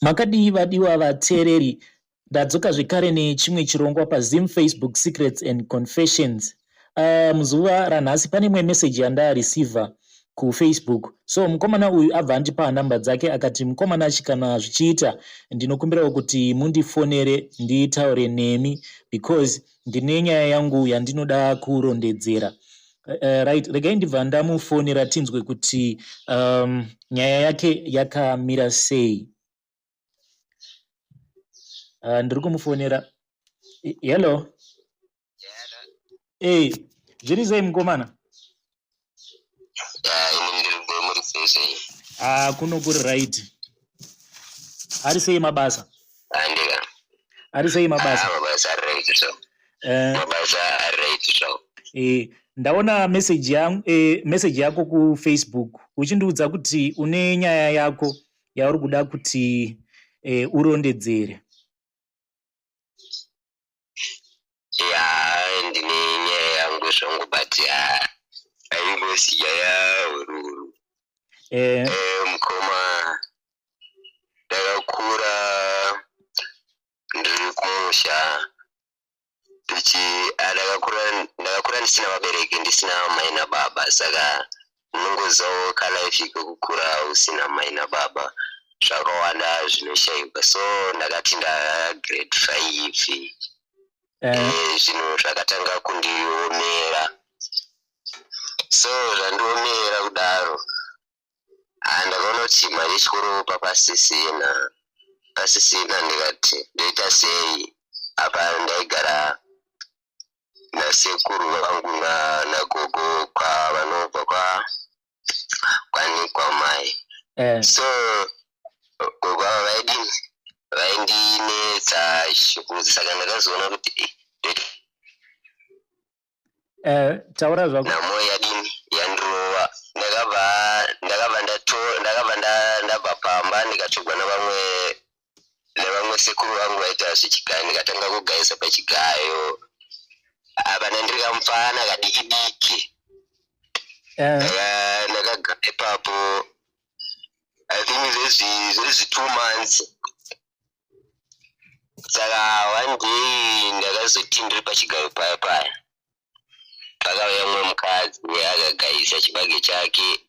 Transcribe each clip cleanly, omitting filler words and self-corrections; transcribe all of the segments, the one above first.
Makadii vadiwa vateereri, ndadzoka zvekare nechimwe chirongwa paZim Facebook Secrets and Confessions. Muzuva ranhasi pane imwe message yandareceiver kuFacebook. So mukomana uyu abva andipa number dzake akati mukomana kana zvichiita ndinokumbirawo kuti mundifonere nditaure nemi because ndine nyaya yangu yandinoda kurondedzera. Right, regai ndibva ndamufonera tinzwe kuti nyaya yake yakamira sei. Ndiri kumufonera. Hello. Hey, zviri sei mukomana? Ah, kuno kuri right. Ari sei mabasa? Andika. Ari sei mabasa? Ah, mabasa ari right so. Mabasa ari right so. Ndaona message yangu, message yako ku Facebook uchindiudza kuti une nyaya yako yauri kuda kuti urondedzere. Ya, ndine nyaya yangu zvangu, but haingosi nyaya huru huru. Mukoma, ndakakura ndiri kumusha, ndakakura ndisina vabereki, ndisina mai nababa, saka unongozivawo kalife kekukura usina mai nababa, zvakawanda zvinoshayikwa. So ndakati nda grade 5, zvinhu zvakatanga kundiomera. So zvandiomera kudaro, ndakaona kuti mari yechikoro papasisina, pasisina, ndikati ndoita sei? Apa ndaigara nasekuru vangu nagogo kwavanobva kwani kwamai. So gogo ava vaidini, vaindinetsa zvikuru, saka ndakazoona kuti Taura zvako. Nhamo yadini, yandirova. Ndakabva pamba, ndikatogwa nevamwe sekuru vangu vaita zvechigayo, ndikatanga kugayisa pachigayo. Apa ndandiri kamufana kadiki diki. Ndakagara ipapo, I think zvezvi 2 months. Saka one day ndakazoti ndiri pachigayo paya paya, pakauya mumwe mukadzi akagayisa chibage chake.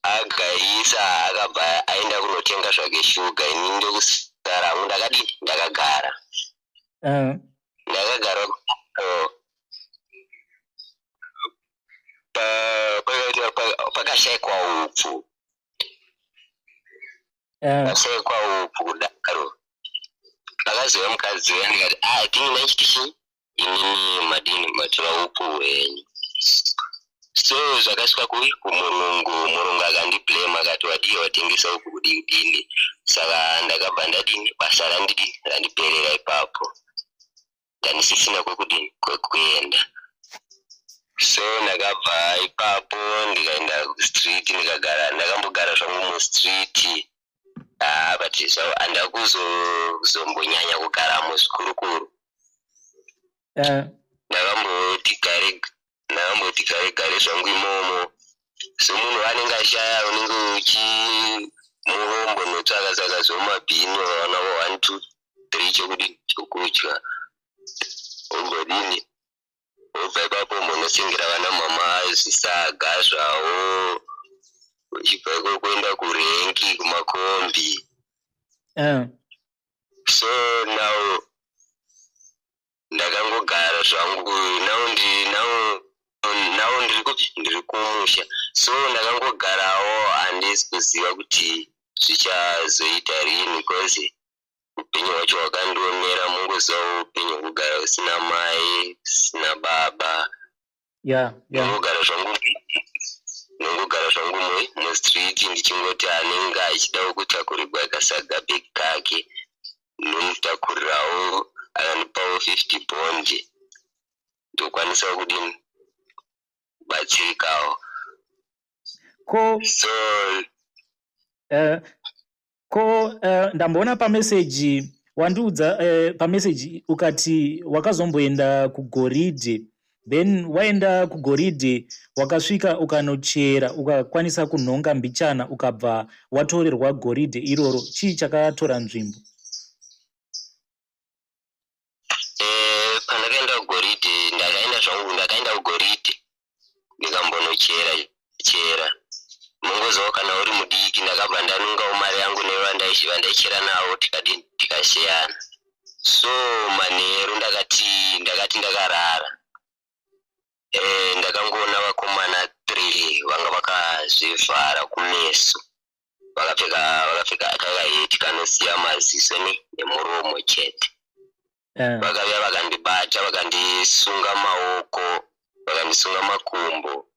Agayisa, akabva aenda kunotenga zvake shuga, ini ndokusara hangu. Ndakadini? Ndakagara. Ndakagara, pakashayikwa upfu. Pashayikwa upfu kudaro, pakazouya mukadzi uya, ndikati, "Ah, tini maichitichi inini madini matora upfu hwenyu?" So zvakasvika kui kumurungu, murungu akandiblame, akati, "Wadii watengesa upfu, kudii kudini?" Saka ndakabva ndadini, basa randidini, randiperera ipapo, ndandisisina kwekudini, kwekuenda. So ndakabva ipapo ndikaenda kustreet, ndikagara. Ndakambogara zvangu mustreet, ah, but handina kuzombonyanya kugaramo zvikurukuru. Ndakamboti gare gare zvangu imomo. Semunhu anenge ashaya, unenge uchi murombo, notsvaka saka zvomabhini, wanawo 1 2 3 chokudini, chokudya, ombodini, wobva ipapo mbonosengera vana mama zvisaga zvavo, uchibva iko kuenda kurenki kumakombi. So now ndakangogara zvangu. Now ndiri kupi? Ndiri kumusha. So ndakangogarawo, handisi kuziva kuti zvichazoita rini, because upenyu hwacho hwakandiomera. Mungozivawo upenyu hwekugara usina mai, usina baba. Ndongogara zvangu mustreet, ndichingoti anenge achidawo kutakurirwa kasaga bhegi kake, ndomutakurirawo, akandipawo 50 bond, ndokwanisawo kudini, kubatsirikawo. Ko So Ko ndamboona pameseji wandiudza, pameseji ukati wakazomboenda kugoridhe. Then waenda kugoridhe, wakasvika ukanochera, ukakwanisa kunhonga mbichana, ukabva watorerwa goridhe iroro. Chii chakatora nzvimbo? Pandakaenda kugoridhe, ndakaenda zvangu, ndakaenda kugoridhe ndikambonochera chera. Mungozivawo kana uri mudiki, ndakabva ndanungawo mari yangu nevandaichera navo, tikadini, tikasheyana. So manheru ndakati ndakarara, ndakangoona vakomana 3 vanga vakazvivhara kumeso, vakapfeka kakaheti kanosiya maziso nemuromo chete. Vakauya vakandibata, vakandisunga maoko, vakandisunga makumbo,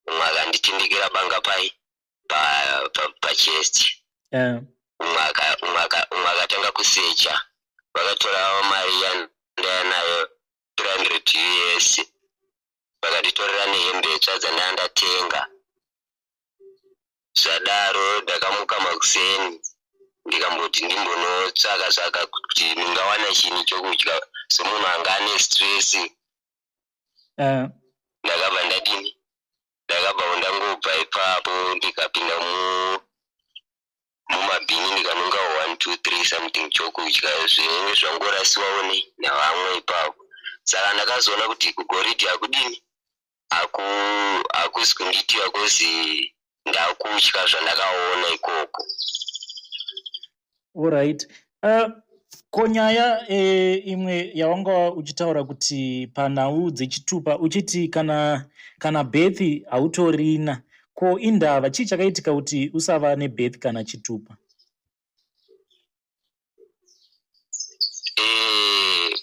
umwe akanditindikira banga pai pachest, umwe akatanga kusecha. Vakatora mari yandaya nayo, 300 US, vakanditorera nehembe tsva dzandanga ndatenga. Zvadaro ndakamuka makuseni, ndikamboti ndimbonotsvaka tsvaka kuti ndingawana chinhu chokudya semunhu anga ane stress. Ndakabva ndadini, ndakabva ndangobva ipapo, ndikapinda mumabhini, ndikanonga 1 2 3 something chokudya zvinenge zvangorasiwawo nevamwe ipapo. Saka ndakazoona kuti kugoridhe hakudini, hakusi kunditiwa, kuzi ndakutya zvandakaona ikoko. Alright. Ko nyaya imwe yawanga uchitaura kuti panhau dzechitupa, uchiti kana birth hautorina, ko indava? Chii chakaitika kuti usava nebirth kana chitupa?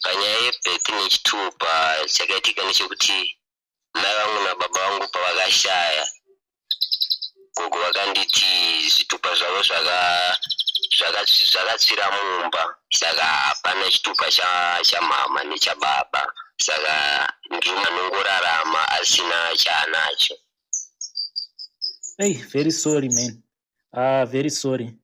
Panyaya yebirth nechitupa, chakaitika ndechekuti mai vangu nababa vangu pavakashaya, gogo vakanditi zvitupa zvavo zvakatsvira mumba, saka hapana chitupa chamama nechababa, saka ndiri anongorarama asina chaanacho. Hey, very sorry, man. Very sorry,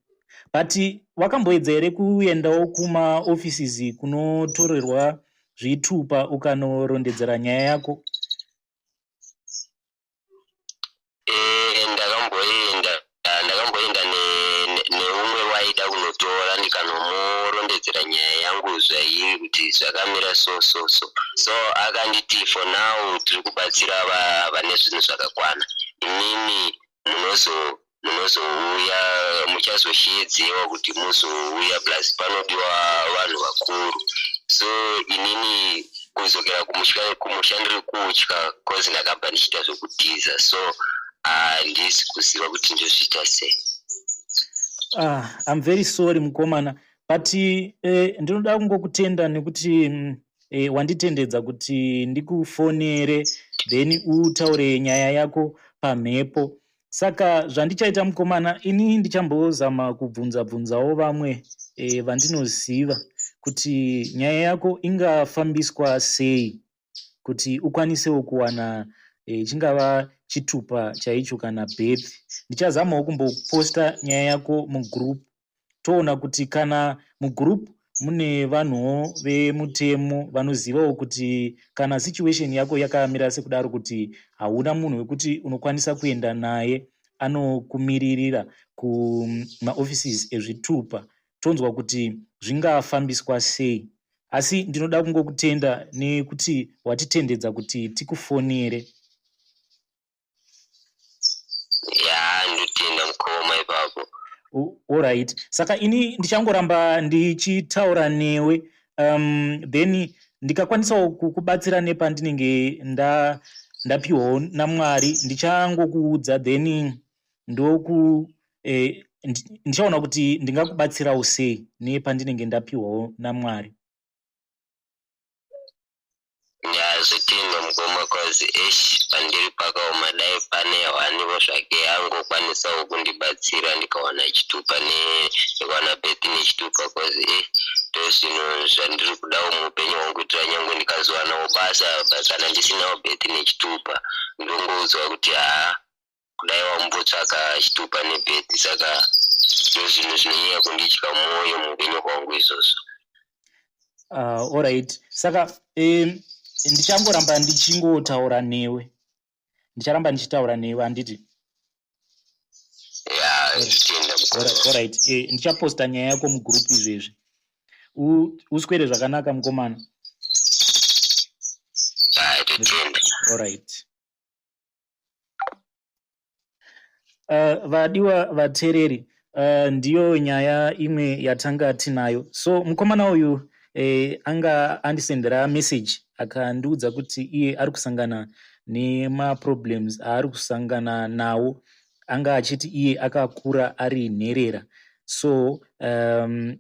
but wakamboedza here kuendawo kumaoffices kunotorerwa zvitupa ukanorondedzera nyaya yako? Ndakamboenda neumwe waida kunotora, ndikanomurondedzera nyaya yangu zvairi, kuti zvakamira so so so so. Akanditi, "For now tiri kubatsira vane zvinhu zvakakwana. Imimi munozouya, muchazosheedzewa kuti muzouya, plus panodiwa vanhu vakuru." So inini kuzokera kumusha ndiri kutya, cause ndakabva ndichiita zvekutiza, so handisi kuziva kuti ndozviita sei. Ah, I'm very sorry, mukomana, but ndinoda kungokutenda nekuti wanditendedza kuti ndikufonere, then utaure nyaya yako pamhepo. Saka zvandichaita, mukomana, ini ndichambozama kubvunza bvunzawo vamwe vandinoziva kuti nyaya yako ingafambiswa sei kuti ukwanisewo kuwana chingava chitupa chaicho kana birth. Ndichazamawo kumboposta nyaya yako mugroup, toona kuti kana mugroup mune vanhuwo vemutemo vanozivawo kuti kana situation yako yakamira sekudaro, kuti hauna munhu wekuti unokwanisa kuenda naye anokumiririra kumaoffices ezvitupa, tonzwa kuti zvingafambiswa sei. Asi ndinoda kungokutenda nekuti watitendedza kuti tikufonere. Ya, ndotenda mukoma ipapo. Alright, saka ini ndichangoramba ndichitaura newe, then ndikakwanisawo kukubatsira nepandinenge ndapiwawo naMwari, ndichangokuudza, then ndoku ndichaona kuti ndingakubatsirawo sei nepandinenge ndapiwawo naMwari. Ndazotenda, mukoma, cause esh, pandiri pakaoma. Dai pane waniwo zvake angokwanisawo kundibatsira, ndikawana chitupa, ndikawana birth nechitupa, cause ndo zvinhu zvandiri kudawo muupenyu hwangu, kuitira nyange ndikazowanawo basa, kana ndisinawo birth nechitupa, ndongoudzwa kuti, "Haa, kudai wambotsvaka chitupa nebirth." Saka ndo zvinhu zvinonyanya kunditya mwoyo muupenyu hwangu izvozvo. Alright, saka Ndichangoramba ndichingotaura newe, ndicharamba ndichitaura newe, handiti? Alright, ndichaposta nyaya yako mugroup izvezvi. Uswere zvakanaka, mukomana. Alright. Vadiwa vateereri, ndiyo nyaya imwe yatanga tinayo. So mukomana uyu anga andisendera message akandiudza kuti iye ari kusangana nemaproblems aari kusangana nawo. Anga achiti iye akakura ari nherera. So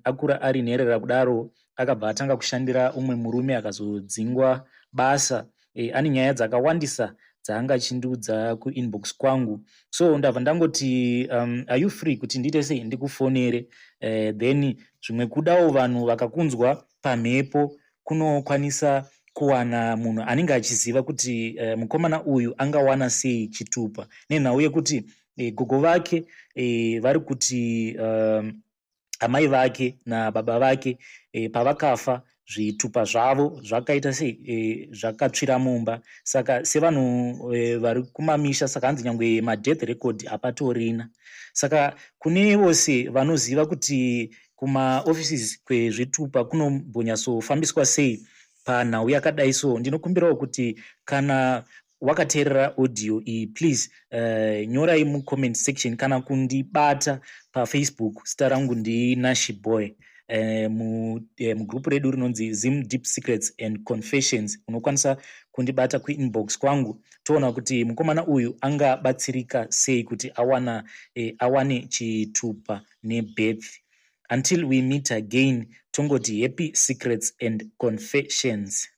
akura ari nherera kudaro, akabva atanga kushandira umwe murume, akazodzingwa basa. Ane nyaya dzakawandisa dzaanga achindiudza kuinbox kwangu. So ndabva ndangoti, are you free kuti ndiite sei, ndikufonere? Then zvimwe kudawo vanhu vakakunzwa pamhepo, kunokwanisa kuwana munhu anenge achiziva kuti mukomana uyu angawana sei chitupa, nenhau yekuti gogo vake vari kuti amai vake nababa vake pavakafa, zvitupa zvavo zvakaita sei, zvakatsvira mumba. Saka sevanhu vari kumamisha, saka hanzi nyangwe madeath record hapatorina. Saka kune vose vanoziva kuti kumaoffices kwezvitupa kunombonyatsofambiswa sei panhau yakadai, so ndinokumbirawo kuti kana wakateerera audio iyi, please nyorai mucomment section kana kundibata paFacebook. Zita rangu ndiNashi Boy. Mugroup redu rinonzi Zim Deep Secrets and Confessions, unokwanisa kundibata kuinbox kwangu, toona kuti mukomana uyu angabatsirika sei kuti awane chitupa nebirth. Until we meet again, tongoti happy secrets and confessions.